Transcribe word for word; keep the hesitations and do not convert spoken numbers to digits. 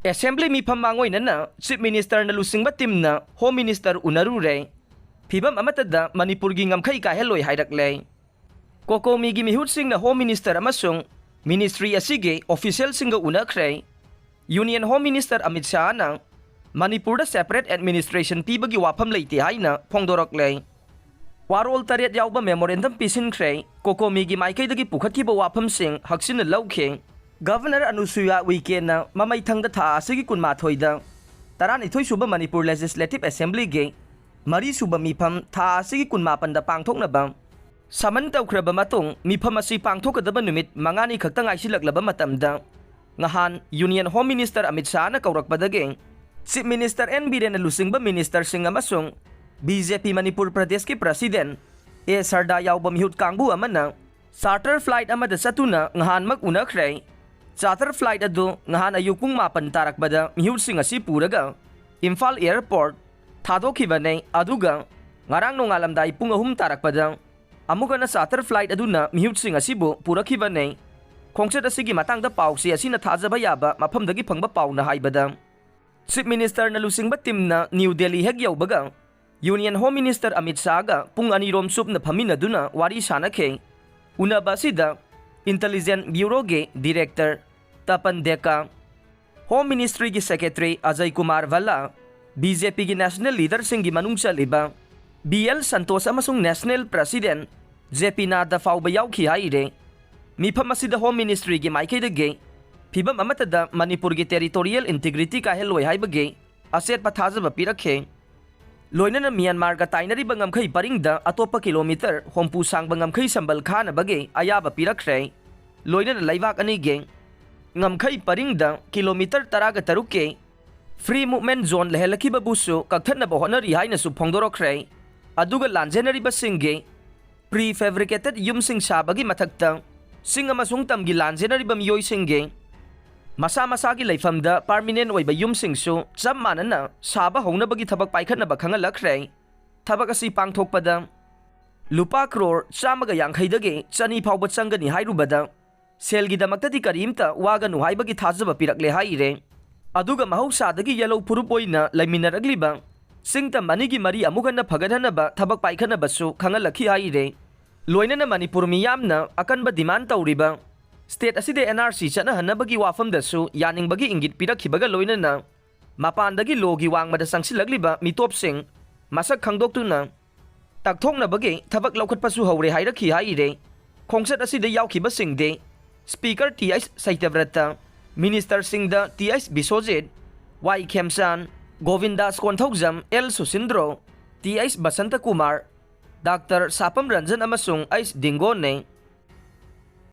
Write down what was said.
Assembly ꯃꯤꯐꯝ ꯃꯥꯡꯑꯣꯏꯅꯅ chief ꯃꯤꯅꯤꯁꯇꯔꯅ ꯂꯨꯆꯤꯡꯕ ꯇꯤꯝꯅ ꯍꯣꯝ ꯃꯤꯅꯤꯁꯇꯔ ꯎꯅꯔꯨꯔꯦ꯫ ꯐꯤꯕꯝ ꯑꯃꯠꯇꯗ ꯃꯅꯤꯄꯨꯔꯒꯤ ꯉꯝꯈꯩ ꯀꯥꯏꯍꯜꯂꯣꯏ ꯍꯥꯏꯔꯛꯂꯦ꯫ ꯀꯣꯀꯣꯃꯤꯒꯤ ꯃꯤꯍꯨꯠꯁꯤꯡꯅ ꯍꯣꯝ ꯃꯤꯅꯤꯁꯇꯔ ꯑꯃꯁꯨꯡ ꯃꯤꯅꯤꯁꯇ꯭ꯔꯤ ꯑꯁꯤꯒꯤ ꯑꯣꯐꯤꯁꯤꯌꯦꯜꯁꯤꯡꯒ ꯎꯅꯈ꯭ꯔꯦ꯫ ꯌꯨꯅꯤꯌꯟ ꯍꯣꯝ ꯃꯤꯅꯤꯁꯇꯔ ꯑꯃꯤꯠ ꯁꯥꯍꯅ ꯃꯅꯤꯄꯨꯔꯗ ꯁꯦꯄꯔꯦꯠ ꯑꯦꯗꯃꯤꯅꯤꯁꯇ꯭ꯔꯦꯁꯟ ꯄꯤꯕꯒꯤ ꯋꯥꯐꯝ ꯂꯩꯇꯦ ꯍꯥꯏꯅ ꯐꯣꯡꯗꯣꯔꯛꯂꯦ꯫ ꯋꯥꯔꯣꯜ ꯇꯔꯦꯠ ꯌꯥꯎꯕ ꯃꯦꯃꯣꯔꯦꯟꯗꯝ ꯄꯤꯁꯤꯟꯈ꯭ꯔꯦ꯫ ꯀꯣꯀꯣꯃꯤꯒꯤ ꯃꯥꯏꯀꯩꯗꯒꯤ ꯄꯨꯈꯠꯈꯤꯕ ꯋꯥꯐꯝꯁꯤꯡ ꯍꯛꯆꯤꯟꯅ ꯂꯧꯈꯤ꯫ ꯒꯚꯔꯅꯔ ꯑꯅꯨꯁꯨꯌꯥ ꯎꯏꯀꯦꯅ ꯃꯃꯩꯊꯪꯗ ꯊꯥ ꯑꯁꯤꯒꯤ ꯀꯨꯟꯃꯥꯊꯣꯏꯗ ꯇꯔꯥꯅꯤꯊꯣꯏ ꯁꯨꯕ ꯃꯅꯤꯄꯨꯔ ꯂꯦꯖꯤꯁꯂꯦꯇꯤꯚ ꯑꯦꯁꯦꯝꯕ꯭ꯂꯤꯒꯤ ꯃꯔꯤ ꯁꯨꯕ ꯃꯤꯐꯝ ꯊꯥ ꯑꯁꯤꯒꯤ ꯀꯨꯟꯃꯥꯄꯟꯗ ꯄꯥꯡꯊꯣꯛꯅꯕ ꯁꯃꯟ ꯇꯧꯈ꯭ꯔꯕ ꯃꯇꯨꯡ, ꯃꯤꯐꯝ ꯑꯁꯤ ꯄꯥꯡꯊꯣꯛꯀꯗꯕ ꯅꯨꯃꯤꯠ ꯃꯉꯥꯅꯤ ꯈꯛꯇ ꯉꯥꯏꯁꯤꯜꯂꯛꯂꯕ ꯃꯇꯝꯗ, ꯉꯍꯥꯟ ꯌꯨꯅꯤꯌꯟ ꯍꯣꯝ ꯃꯤꯅꯤꯁꯇꯔ ꯑꯃꯤꯠ ꯁꯥꯍꯅ ꯀꯧꯔꯛꯄꯗꯒꯤ ꯆꯤꯐ ꯃꯤꯅꯤꯁꯇꯔ ꯑꯦꯟ ꯕꯤꯔꯦꯟꯅ ꯂꯨꯆꯤꯡꯕ ꯃꯤꯅꯤꯁꯇꯔꯁꯤꯡ ꯑꯃꯁꯨꯡ ꯕꯤ ꯖꯦ ꯄꯤ ꯃꯅꯤꯄꯨꯔ ꯄ꯭ꯔꯗꯦꯁꯀꯤ ꯄ꯭ꯔꯁꯤꯗꯦꯟ ꯑꯦ ꯁꯔꯗꯥ ꯌꯥꯎꯕ ꯃꯤꯍꯨꯠ ꯀꯥꯡꯕꯨ ꯑꯃꯅ ꯆꯥꯔꯇꯔ ꯐ꯭ꯂꯥꯏꯠ ꯑꯃꯗ ꯆꯠꯇꯨꯅ ꯉꯍꯥꯟꯃꯛ ꯎꯅꯈ꯭ꯔꯦ꯫ ꯆꯥꯔꯇꯔ ꯐ꯭ꯂꯥꯏꯠ ꯑꯗꯨ ꯉꯍꯥꯟ ꯑꯌꯨꯛ ꯄꯨꯡ ꯃꯥꯄꯟ ꯇꯥꯔꯛꯄꯗ ꯃꯤꯍꯨꯠꯁꯤꯡ ꯑꯁꯤ ꯄꯨꯔꯒ ꯏꯝꯐꯥꯜ ꯑꯦꯌꯔꯄꯣꯔꯠ ꯊꯥꯗꯣꯛꯈꯤꯕꯅꯦ, ꯑꯗꯨꯒ ꯉꯔꯥꯡ ꯅꯣꯡꯉꯥꯜꯂꯝꯗꯥꯏ ꯄꯨꯡ ꯑꯍꯨꯝ ꯇꯥꯔꯛꯄꯗ ꯑꯃꯨꯛ ꯍꯟꯅ ꯆꯥꯔꯇꯔ ꯐ꯭ꯂꯥꯏꯠ ꯑꯗꯨꯅ ꯃꯤꯍꯨꯠꯁꯤꯡ ꯑꯁꯤꯕꯨ ꯄꯨꯔꯛꯈꯤꯕꯅꯦ꯫ ꯈꯣꯡꯆꯠ ꯑꯁꯤꯒꯤ ꯃꯇꯥꯡꯗ ꯄꯥꯎꯆꯦ ꯑꯁꯤꯅ ꯊꯥꯖꯕ ꯌꯥꯕ ꯃꯐꯝꯗꯒꯤ ꯐꯪꯕ ꯄꯥꯎꯅ ꯍꯥꯏꯕꯗ, ꯆꯤꯐ ꯃꯤꯅꯤꯁꯇꯔꯅ ꯂꯨꯆꯤꯡꯕ ꯇꯤꯝꯅ ꯅ꯭ꯌꯨ ꯗꯦꯜꯂꯤ ꯍꯦꯛ ꯌꯧꯕꯒ ꯌꯨꯅꯤꯌꯟ ꯍꯣꯝ ꯃꯤꯅꯤꯁꯇꯔ ꯑꯃꯤꯠ ꯁꯥꯍꯒ ꯄꯨꯡ ꯑꯅꯤꯔꯣꯝ ꯆꯨꯞꯅ ꯐꯝꯃꯤꯟꯅꯗꯨꯅ ꯋꯥꯔꯤ ꯁꯥꯅꯈꯤ꯫ ꯎꯅꯕ ꯑꯁꯤꯗ ꯏꯟꯇꯦꯂꯤꯖꯦꯟꯁ ꯕ꯭ꯌꯨꯔꯣꯒꯤ ꯗꯤꯔꯦꯛꯇꯔ ꯇꯄꯟ ꯗꯦꯀꯥ, ꯍꯣꯝ ꯃꯤꯅꯤꯁꯇ꯭ꯔꯤꯒꯤ secretary Ajay Kumar Bhalla, B J ꯄꯤꯒꯤ ꯅꯦꯁꯅꯦꯜ ꯂꯤꯗꯔꯁꯤꯡꯒꯤ ꯃꯅꯨꯡ ꯆꯜꯂꯤꯕ ꯕꯤ ꯑꯦꯜ ꯁꯟꯇꯣꯁ ꯑꯃꯁꯨꯡ national president J P Nadda ꯐꯥꯎꯕ ꯌꯥꯎꯈꯤ ꯍꯥꯏꯔꯦ꯫ ꯃꯤꯐꯝ ꯑꯁꯤꯗ ꯍꯣꯝ ꯃꯤꯅꯤꯁꯇ꯭ꯔꯤꯒꯤ ꯃꯥꯏꯀꯩꯗꯒꯤ ꯐꯤꯚꯝ ꯑꯃꯠꯇꯗ ꯃꯅꯤꯄꯨꯔꯒꯤ ꯇꯦꯔꯤꯇꯣꯔꯤꯌꯦꯜ ꯏꯟꯇꯤꯒ꯭ꯔꯤꯇꯤ ꯀꯥꯏꯍꯜꯂꯣꯏ ꯍꯥꯏꯕꯒꯤ ꯑꯆꯦꯠꯄ ꯊꯥꯖꯕ ꯄꯤꯔꯛꯈꯤ꯫ ꯂꯣꯏꯅꯅ ꯃ꯭ꯌꯥꯟꯃꯥꯔꯒ ꯇꯥꯏꯅꯔꯤꯕ ꯉꯝꯈꯩ ꯄꯔꯤꯡꯗ ꯑꯇꯣꯞꯄ ꯀꯤꯂꯣꯃꯤꯇꯔ ꯍꯨꯝꯐꯨ ꯁꯥꯡꯕ ꯉꯝꯈꯩ ꯁꯝꯕꯜ ꯈꯥꯅꯕꯒꯤ ꯑꯌꯥꯕ ꯄꯤꯔꯛꯈ꯭ꯔꯦ꯫ ꯂꯣꯏꯅꯅ ꯂꯩꯕꯥꯛ ꯑꯅꯤꯒꯤ ꯉꯝꯈꯩ ꯄꯔꯤꯡꯗ ꯀꯤꯂꯣꯃꯤꯇꯔ ꯇꯔꯥꯒ ꯇꯔꯨꯛꯀꯤ ꯐ꯭ꯔꯤ ꯃꯨꯚꯃꯦꯟꯠ ꯖꯣꯟ ꯂꯩꯍꯜꯂꯛꯈꯤꯕꯕꯨꯁꯨ ꯀꯛꯊꯠꯅꯕ ꯍꯣꯠꯅꯔꯤ ꯍꯥꯏꯅꯁꯨ ꯐꯣꯡꯗꯣꯔꯛꯈ꯭ꯔꯦ꯫ ꯑꯗꯨꯒ ꯂꯥꯟꯖꯦꯟꯅꯔꯤꯕꯁꯤꯡꯒꯤ ꯄ꯭ꯔꯤ ꯐꯦꯕ꯭ꯔꯤꯀꯦꯇꯦꯗ ꯌꯨꯝꯁꯤꯡ ꯁꯥꯕꯒꯤ ꯃꯊꯛꯇ ꯆꯤꯡ ꯑꯃꯁꯨꯡ ꯇꯝꯒꯤ ꯂꯥꯟꯖꯦꯟꯅꯔꯤꯕ ꯃꯤꯑꯣꯏꯁꯤꯡꯒꯤ ꯃꯁꯥ ꯃꯁꯥꯒꯤ ꯂꯩꯐꯝꯗ ꯄꯥꯔꯃꯤꯅꯦꯟꯠ ꯑꯣꯏꯕ ꯌꯨꯝꯁꯤꯡꯁꯨ ꯆꯞ ꯃꯥꯟꯅꯅ ꯁꯥꯕ ꯍꯧꯅꯕꯒꯤ ꯊꯕꯛ ꯄꯥꯏꯈꯠꯅꯕ ꯈꯪꯍꯜꯂꯛꯈ꯭ꯔꯦ꯫ ꯊꯕꯛ ꯑꯁꯤ ꯄꯥꯡꯊꯣꯛꯄꯗ ꯂꯨꯄꯥ ꯀ꯭ꯔꯣꯔ ꯆꯥꯝꯃꯒ ꯌꯥꯡꯈꯩꯗꯒꯤ ꯆꯅꯤ ꯐꯥꯎꯕ ꯆꯪꯒꯅꯤ ꯍꯥꯏꯔꯨꯕꯗ, ꯁꯦꯜꯒꯤꯗꯃꯛꯇꯗꯤ ꯀꯔꯤꯝꯇ ꯋꯥꯒꯅꯨ ꯍꯥꯏꯕꯒꯤ ꯊꯥꯖꯕ ꯄꯤꯔꯛꯂꯦ ꯍꯥꯏꯔꯦ꯫ ꯑꯗꯨꯒ ꯃꯍꯧꯁꯥꯗꯒꯤ ꯌꯦꯜꯍꯧ ꯐꯨꯔꯨꯞ ꯑꯣꯏꯅ ꯂꯩꯃꯤꯟꯅꯔꯛꯂꯤꯕ ꯁꯤꯡꯇꯝ ꯑꯅꯤꯒꯤ ꯃꯔꯤ ꯑꯃꯨꯛ ꯍꯟꯅ ꯐꯒꯠꯍꯟꯅꯕ ꯊꯕꯛ ꯄꯥꯏꯈꯠꯅꯕꯁꯨ ꯈꯪꯍꯜꯂꯛꯈꯤ ꯍꯥꯏꯔꯦ꯫ ꯂꯣꯏꯅꯅ ꯃꯅꯤꯄꯨꯔ ꯃꯤꯌꯥꯝꯅ ꯑꯀꯟꯕ ꯗꯤꯃꯥꯟ ꯇꯧꯔꯤꯕ ꯁ꯭ꯇꯦꯠ ꯑꯁꯤꯗ ꯑꯦꯟ ꯑꯥꯔ ꯁꯤ ꯆꯠꯅꯍꯟꯅꯕꯒꯤ ꯋꯥꯐꯝꯗꯁꯨ ꯌꯥꯅꯤꯡꯕꯒꯤ ꯏꯪꯒꯤꯠ ꯄꯤꯔꯛꯈꯤꯕꯒ ꯂꯣꯏꯅꯅ ꯃꯄꯥꯟꯗꯒꯤ ꯂꯣꯒꯤ ꯋꯥꯡꯃꯗ ꯆꯪꯁꯤꯜꯂꯛꯂꯤꯕ ꯃꯤꯇꯣꯞꯁꯤꯡ ꯃꯁꯛ ꯈꯪꯗꯣꯛꯇꯨꯅ ꯇꯛꯊꯣꯛꯅꯕꯒꯤ ꯊꯕꯛ ꯂꯧꯈꯠꯄꯁꯨ ꯍꯧꯔꯦ ꯍꯥꯏꯔꯛꯈꯤ ꯍꯥꯏꯔꯦ꯫ ꯈꯣꯡꯆꯠ ꯑꯁꯤꯗ ꯌꯥꯎꯈꯤꯕꯁꯤꯡꯗꯤ ꯁ꯭ꯄꯤꯀꯔ ꯇꯤ ꯑꯩꯆ ꯁꯩꯇꯕ꯭ꯔꯇ, ꯃꯤꯅꯤꯁꯇꯔꯁꯤꯡꯗ T H Biswajit, Y Khemchand, Govindas Konthoujam, L Susindro, T H Basantakumar, doctor Sapam Ranjan ꯑꯃꯁꯨꯡ ꯑꯩꯆ ꯗꯤꯡꯒꯣꯟꯅꯤ꯫